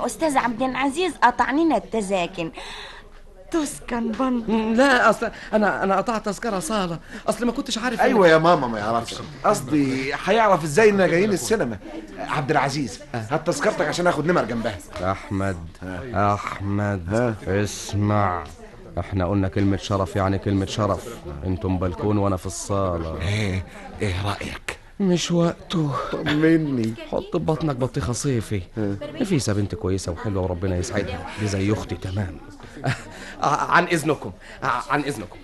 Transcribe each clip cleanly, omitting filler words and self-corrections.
استاذ عبد العزيز قطع لنا التذاكر. تسكن بند. لا اصل انا قطعت تذكره صاله، اصل ما كنتش عارف. ايوه يا ماما ما يعرفش، قصدي هيعرف ازاي اننا جايين السينما. عبد العزيز هات تذكرتك عشان اخد نمر جنبها. احمد احمد اسمع، احنا قلنا كلمة شرف يعني كلمة شرف. انتم بالكون وانا في الصالة. ايه رأيك؟ مش وقته. طمني. حط ببطنك بطيخة صيفي. نفيسة بنت كويسة وحلوة وربنا يسعدها، دي زي اختي تمام. عن اذنكم، عن اذنكم.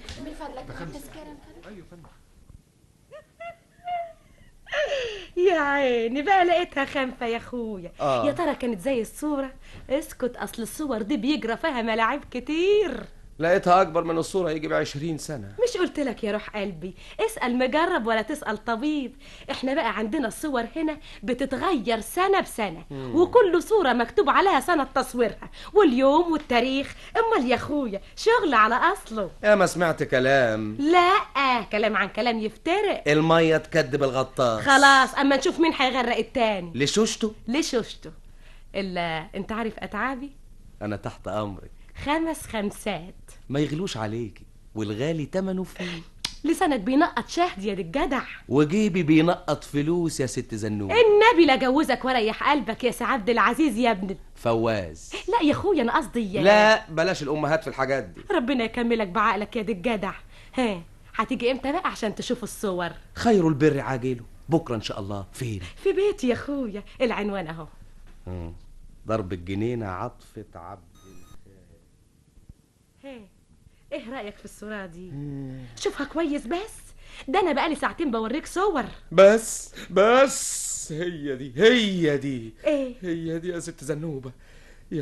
يا عيني بقى لقيتها خنفة يا اخويا. يا ترى كانت زي الصورة؟ اسكت، اصل الصور دي بيجرى فيها ملاعب كتير. لقيتها اكبر من الصورة يجي ب20 سنة. مش قلت لك يا روح قلبي اسأل مجرب ولا تسأل طبيب؟ احنا بقى عندنا الصور هنا بتتغير سنة بسنة، وكل صورة مكتوب عليها سنة تصويرها واليوم والتاريخ. امال يا اخويا شغل على اصله. يا ما سمعت كلام. لا كلام عن كلام يفترق. المية تكدب الغطاس. خلاص اما نشوف مين هيغرق التاني. لشوشته؟ لشوشته. الا انت عارف اتعابي؟ انا تحت امرك. 5 خمسات. ما يغلوش عليكي، والغالي تمنه فيه. لسانك بينقط شهد يا دي الجدع، وجيبي بينقط فلوس يا ست زنوب. النبي لا جوزك وريح قلبك يا سي عبد العزيز يا ابن فواز. لا يا اخويا انا قصدي. لا بلاش الامهات في الحاجات دي. ربنا يكملك بعقلك يا دي الجدع. ها هتيجي امتى بقى عشان تشوف الصور؟ خير البر عاجله، بكره ان شاء الله. فين؟ في بيتي يا اخويا، العنوان اهو. ضرب الجنينة عطفه عبد. ايه رأيك في الصورة دي؟ شوفها كويس بس، ده انا بقالي ساعتين بوريك صور. بس هي دي، هي دي. ايه؟ هي دي يا ست زنوبة. يا